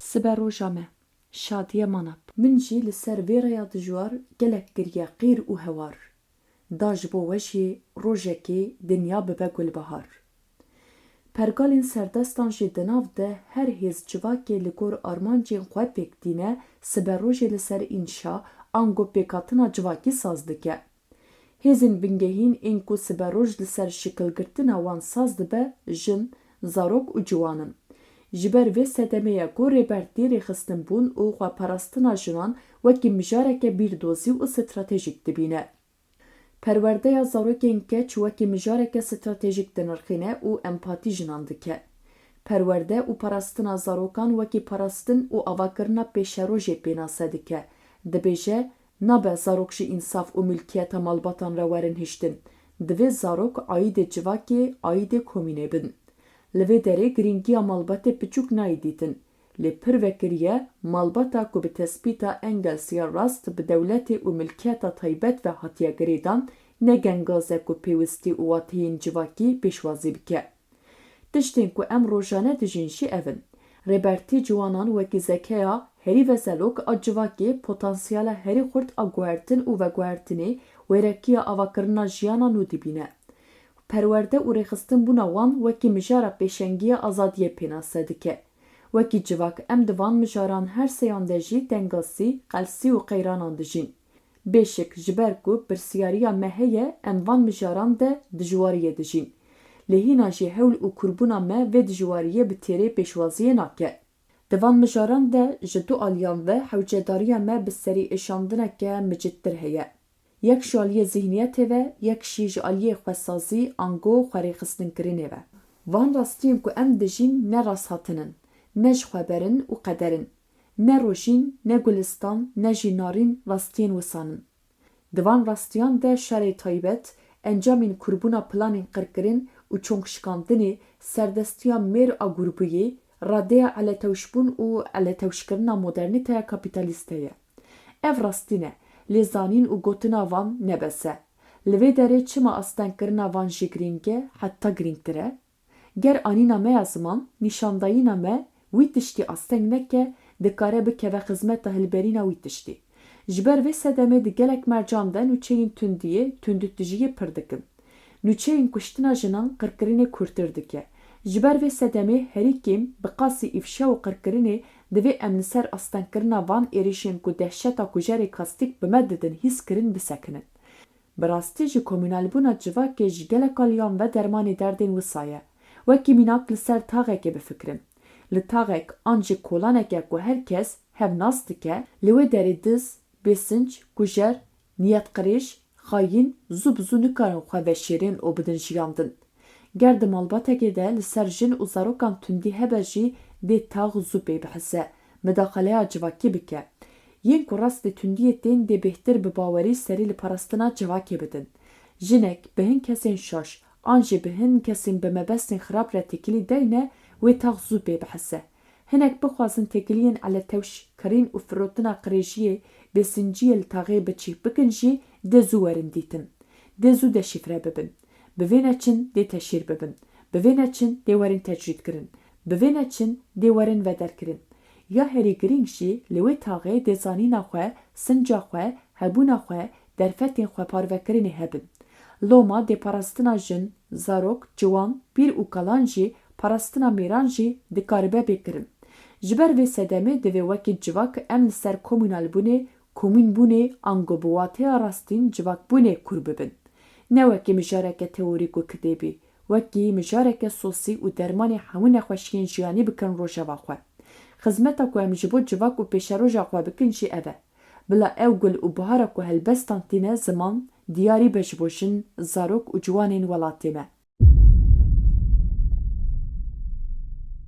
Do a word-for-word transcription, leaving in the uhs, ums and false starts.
Siberoja me, Şadiye Manap. Min jî li ser vê rêya dijwar gelek kiriye qîr û hewar. Da ji bo we jî rojekê dinya bibe gulbihar. Pergalên serdestan jî di nav de her hêz civakê li gor armancên xwe pêk tîne, siberojê li ser înşa ango pêkhatina civakî saz dike. Hêzên bingehîn ên ku siberoj li ser şikilgirtina wan saz dibe, jin, zarok û ciwan in. Ji ber vê sedemê ye ku Rêbertî rêxistinbûn û xweparastina jinan wekî mijareke bîrdozî û stratejîk dibîne. Perwerdeya zarokên keç wekî mijareke stratejîk dinirxîne û empatî jinan dike. Perwerde û parastina zarokan wekî parastin û avakirina pêşerojê pênase dike. Dibêje, nabe zarok ji însaf û milkiyeta malbatan re werin hiştin. Divê zarok aîdê civakê, aîdê komînê bin. Li vê derê girîngiya malbatê piçûk nayê dîtin. Lê pir vekirî ye, malbata ku bi tespîta Engels ya rast bi dewletê û milkiyeta taybet ve hatiye girêdan, ne gengaz e ku pêwistî û wateyên civakî pêşwazî bike. Tiştên ku em rojane dijîn jî ev in. Rêbertî ciwanan wekî zekeya herî vezelok a civakê, potansiyela herî xurt a guhertin û veguhertinê, wêrekiya avakirina jiyana nû dibîne. Perwerde û rêxistinbûna wan wekî mijara pêşengiya azadiyê pênase dike. Wekî civak em di van mijaran her seyan de jî tengasî, qelsî û qeyranan dijîn. Bêşik ji ber ku pirsiyariya me heye, em van mijaran de dijwariyê dijîn. Lê hîna jî hewl û kurbûna me vê dijwariyê bi têrê pêşwaziyê nake. Di van mijaran de ji du aliyan ve hewcedariya me bi serî êşandineke micittir heye. Yek ji aliyê zihniyetê ve, yek jî ji aliyê xwesazî ango xwerêxistinkirinê ve. Van rastiyên ku em dijîn ne rasthatin in, ne ji xwe ber in û qeder in. Ne rojîn, ne gulistan, ne jî narîn rastiyên wisan in. Di van rastiyan de şerê taybet, encamên kurbûna planên qirkirin û çongşikandinê, serdestiya mêr a gurbûyê, radeya eletewşbûn û eletewşkirina modernîteya kapîtalîst heye. Ev rastî ne, lê zanîn û gotina van ne bes e. Li vê derê çima astengkirina van jî girîng e, heta girîngtir e? Ger anîna me ya ziman, nîşandayîna me wî tiştî asteng neke, dikare bikeve xizmeta hilberîna wî tiştî. Ji ber vê sedemê di gelek mercan de nûçeyên tundiyê, tundûtijiyê pir dikin. Nûçeyên kuştina jinan, qirkirinê kûrtir dike. Ji ber vê sedemê herî kêm bi qasî îfşa û qirkirinê divê em li ser astengkirina van êrişên ku dehşeta kujerê kastîk bi me didin hîs kirin bisekinin. Bi rastî jî komûnalbûna civakê ji gelek aliyan ve dermanê derdên wisa ye. Wekî mînak li ser taxekê bifikirin. Li taxek an jî kolaneke ku her kes hev nas dike, li wê derê diz, bêsinc, kujer, niyetqirêj, xayîn zû bi zû nikarin xwe veşêrên û bidin jiyandin. Ger di malbatekê de li ser jin û zarokan tundî hebe jî dê tax zû pê bihise, midaxaleya civakî bike. Yên ku rastê tundiyê tên dê bêhtir bi bawerî serî li parastina civakê bidin. Jinek bi hin kesên şaş an jî bi hin kesên bi mebestên xirab re têkilî deyne, wê tax zû pê bihise. Hinek bixwazin têkiliyên eletewş, kirîn û firotina qirêjiyê, bêsinciyê li taxê biçîk bikin jî dê zû werin dîtin. Dê zû deşîfre bibin. Bi vê neçin dê teşhîr bibin. Bi vê neçin dê werin tecrîd kirin. Bi vê neçin dê werin vederkirin. Ya herî girîng jî li wê taxê dê zanîna xwe, sinca xwe, hebûna xwe, derfetên xweparvekirinê hebin. Loma dê parastina jin, zarok, ciwan, pîr û kalan jî, parastina mêran jî dikaribe bê kirin. Ji ber vê sedemê divê wekî civak em li ser komûnalbûnê, komînbûnê, ango bi wateya rastîn civakbûnê kûr bibin. Ne wekî mijareke teorîk û kitêbî, wekî mijareke sosî û dermanê hemû nexweşiyên jiyanî bikin rojeva xwe. Xizmeta ku em ji bo civak û pêşeroja xwe bikin jî ev e. Bila ew gul û bihara ku helbestan tîne ziman, diyarî be ji bo jin, zarok û ciwanên welatê me.